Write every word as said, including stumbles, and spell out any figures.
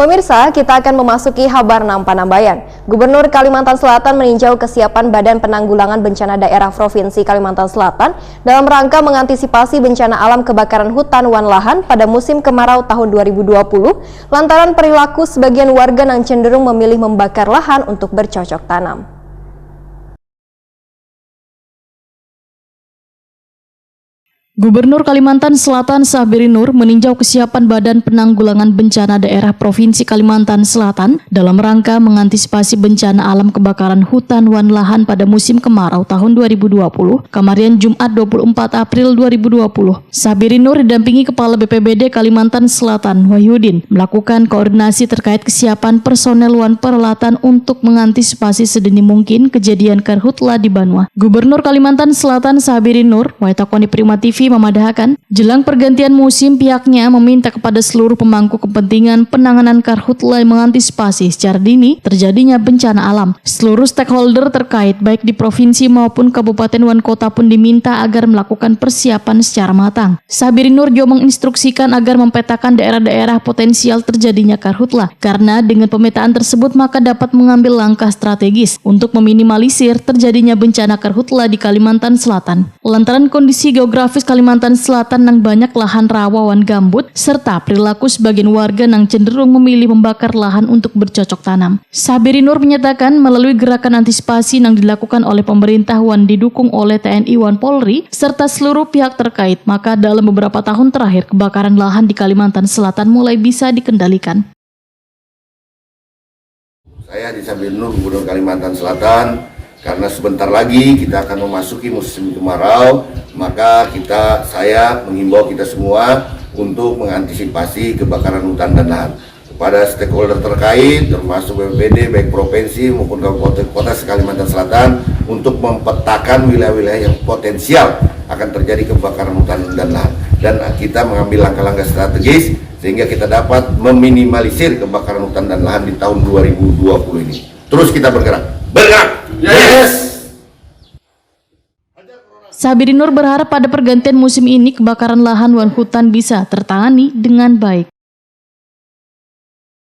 Pemirsa, kita akan memasuki habar nam panambayan. Gubernur Kalimantan Selatan meninjau kesiapan Badan Penanggulangan Bencana Daerah Provinsi Kalimantan Selatan dalam rangka mengantisipasi bencana alam kebakaran hutan wan lahan pada musim kemarau tahun dua ribu dua puluh, lantaran perilaku sebagian warga yang cenderung memilih membakar lahan untuk bercocok tanam. Gubernur Kalimantan Selatan Sahbiri Nur meninjau kesiapan Badan Penanggulangan Bencana Daerah Provinsi Kalimantan Selatan dalam rangka mengantisipasi bencana alam kebakaran hutan wan lahan pada musim kemarau tahun dua ribu dua puluh, kamarian Jumat dua puluh empat April dua ribu dua puluh. Sahbiri Nur didampingi Kepala B P B D Kalimantan Selatan, Wahyudin, melakukan koordinasi terkait kesiapan personel wan peralatan untuk mengantisipasi sedini mungkin kejadian karhutla di banua. Gubernur Kalimantan Selatan Sahbiri Nur, wayah takoni Prima T V, mamadahakan, jelang pergantian musim pihaknya meminta kepada seluruh pemangku kepentingan penanganan karhutla mengantisipasi secara dini terjadinya bencana alam. Seluruh stakeholder terkait baik di provinsi maupun kabupaten wan kota pun diminta agar melakukan persiapan secara matang. Sahbiri Nur juga menginstruksikan agar memetakan daerah-daerah potensial terjadinya karhutla, karena dengan pemetaan tersebut maka dapat mengambil langkah strategis untuk meminimalisir terjadinya bencana karhutla di Kalimantan Selatan. Lantaran kondisi geografis Kalimantan Selatan yang banyak lahan rawa wan gambut, serta perilaku sebagian warga yang cenderung memilih membakar lahan untuk bercocok tanam. Sahbiri Nur menyatakan, melalui gerakan antisipasi yang dilakukan oleh pemerintah wan didukung oleh T N I wan Polri, serta seluruh pihak terkait, maka dalam beberapa tahun terakhir kebakaran lahan di Kalimantan Selatan mulai bisa dikendalikan. Saya Adi Sahbiri Nur, Gubernur Kalimantan Selatan, karena sebentar lagi kita akan memasuki musim kemarau, maka kita saya menghimbau kita semua untuk mengantisipasi kebakaran hutan dan lahan. Kepada stakeholder terkait, termasuk B P B D, baik provinsi maupun kabupaten kota se-Kalimantan Selatan, untuk mempetakan wilayah-wilayah yang potensial akan terjadi kebakaran hutan dan lahan. Dan kita mengambil langkah-langkah strategis sehingga kita dapat meminimalisir kebakaran hutan dan lahan di tahun dua ribu dua puluh ini. Terus kita bergerak. Bergerak. Yes. Sahbiri Nur berharap pada pergantian musim ini kebakaran lahan wan hutan bisa tertangani dengan baik.